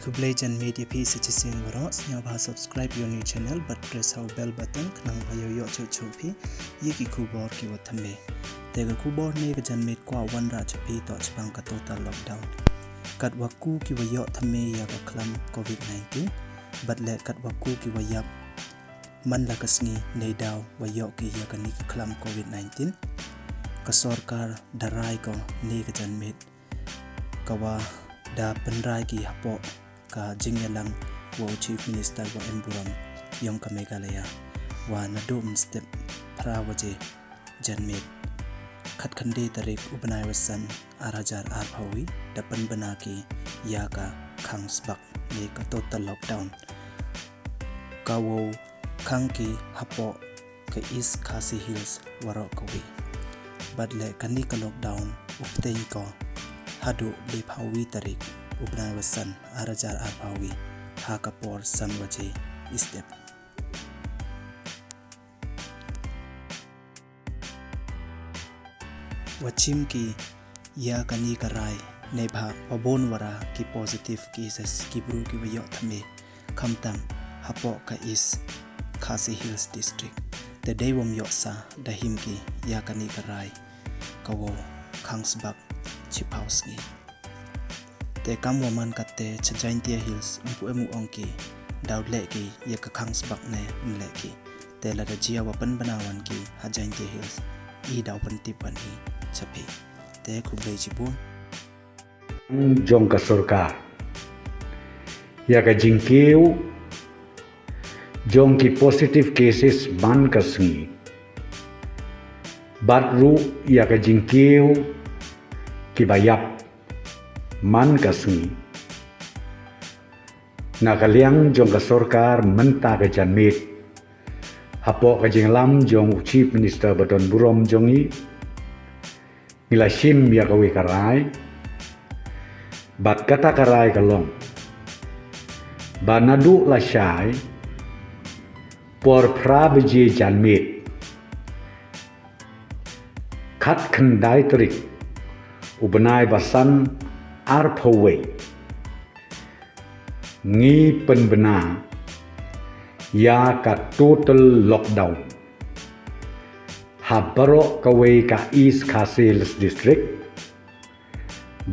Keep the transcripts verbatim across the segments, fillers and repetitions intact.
Khublei janmiet ïa phi sa shisien baroh, sngewbha subscribe ïa u new channel bad press ha u bell button khnang ba ïoh ïoh chuh chuh phi ïa ki khubor ki wa thymme. Te ka khubor ne ka janmiet kwah wanrah chuh phi toh chpang ka total lockdown. Kat wa ku ki wa ïoh thymme ïa ka khlam covid nineteen bad le kat wa ku ki wa ïap man la ka sngi ne daw wa ïoh ki ïa ka ni ka khlam covid nineteen. Ka sorkar da rai ko ne ka janmiet ka wa da pynrai ki hapoh ka jingïalang wa u Chief Minister wa em burom yong ka Meghalaya wa naduh mynstep phra waje janmiet khatkhyndai tarik u bnai wa san ar hajar arphaw wi da pynbna ki ïa ka khang sbak ne ka total lockdown. Ka wow khang ki hapoh ka East Khasi Hills waroh kawi. Bad le kani ka lockdown u pteng ko haduh le phaw wi tarik u bnai wa san ar hajar arphaw wi ha ka por san waje i step. Wa chim ki ïa kani ka rai ne bha wa bun wara ki positive cases ki bru ki wa ïoh thymme khamtam hapoh ka East Khasi Hills District. Te dei wam ïoh sa da him ki ïa kani ka rai ka wow khang sbak chiphaw sngi. Te kam wa man kate cha Jaintia Hills um pu em u ong ki daw leh ki ïa ka khang sbak ne um leh ki. Te lada jia wa pynbna wan ki ha Jaintia Hills i daw pyntip wan i cha phi. Te khublei chibun. Jong ka sorkar ïa ka jingkiew jong ki positive cases man ka sngi bad ruh ïa ka jingkiew ki ba ïap man ka sngi. Na ka liang jong ka sorkar mynta ka janmiet hapoh ka jinglam jong u Chief Minister ba don burom jong i ngi la shim ïa kawei ka rai. Bad kata ka rai ka long ba naduh la shai por phra baje janmiet khatkhyndai tarik u bnai ba san arphaw wei ngi pynbna ïa ka total lockdown ha baroh kawei ka East Khasi Hills District.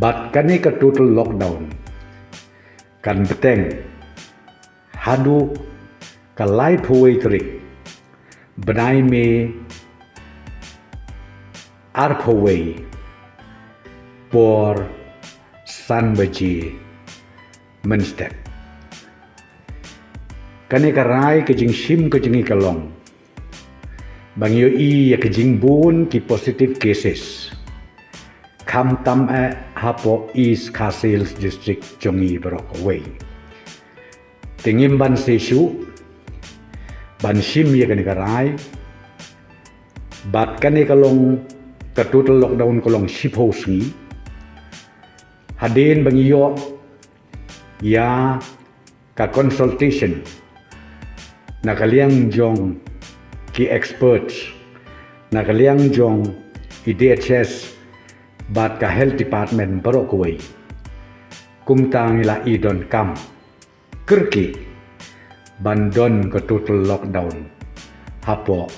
Bad kane ka total lockdown kan bteng haduh ka laiphew wei tarik bnai May arphew wei por san baje mynstep. Kane ka rai ka jingshim ka jong i ka long ba ngi ïohi ïa ka jingbun ki positive cases khamtam eh hapoh East Khasi Hills District jong i baroh kawei. Te ngim ban seh shuh ban shim ïa kane ka rai. Bad kane ka long ka total lockdown ka long shiphew sngi. Hadien ba ngi ïoh ïa ka consultation na ka liang jong ki experts na ka liang jong i D H S bad ka health department baroh kawei. Kumta ngi la i donkam kyrkieh ban don ka total lockdown hapoh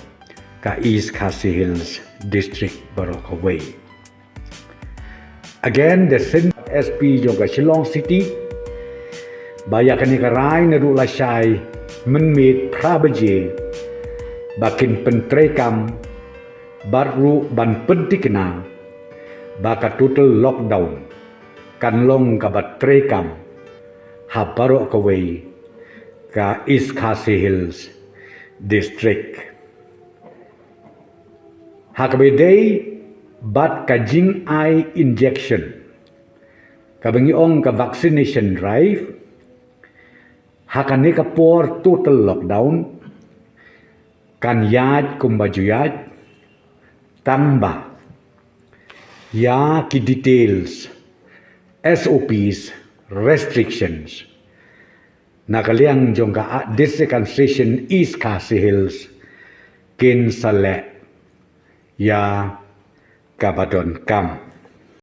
ka East Khasi Hills District baroh kawei. Again, the same S P jong ka Shillong City ba ïa kane ka rai naduh la shai mynmiet phra baje ba kin pyntreikam bad ruh ban pyntikna ba ka total lockdown kan long kaba treikam ha baroh kawei ka East Khasi Hills District. Ha kaba dei bad ka jingai injection kaba ngi ong ka vaccination drive ha kane ka por total lockdown kan ïaid kumba ju ïaid tang ba ïa ki details, S O Ps, restrictions na ka liang jong ka District Administration East Khasi Hills kin sa leh ïa kaba donkam.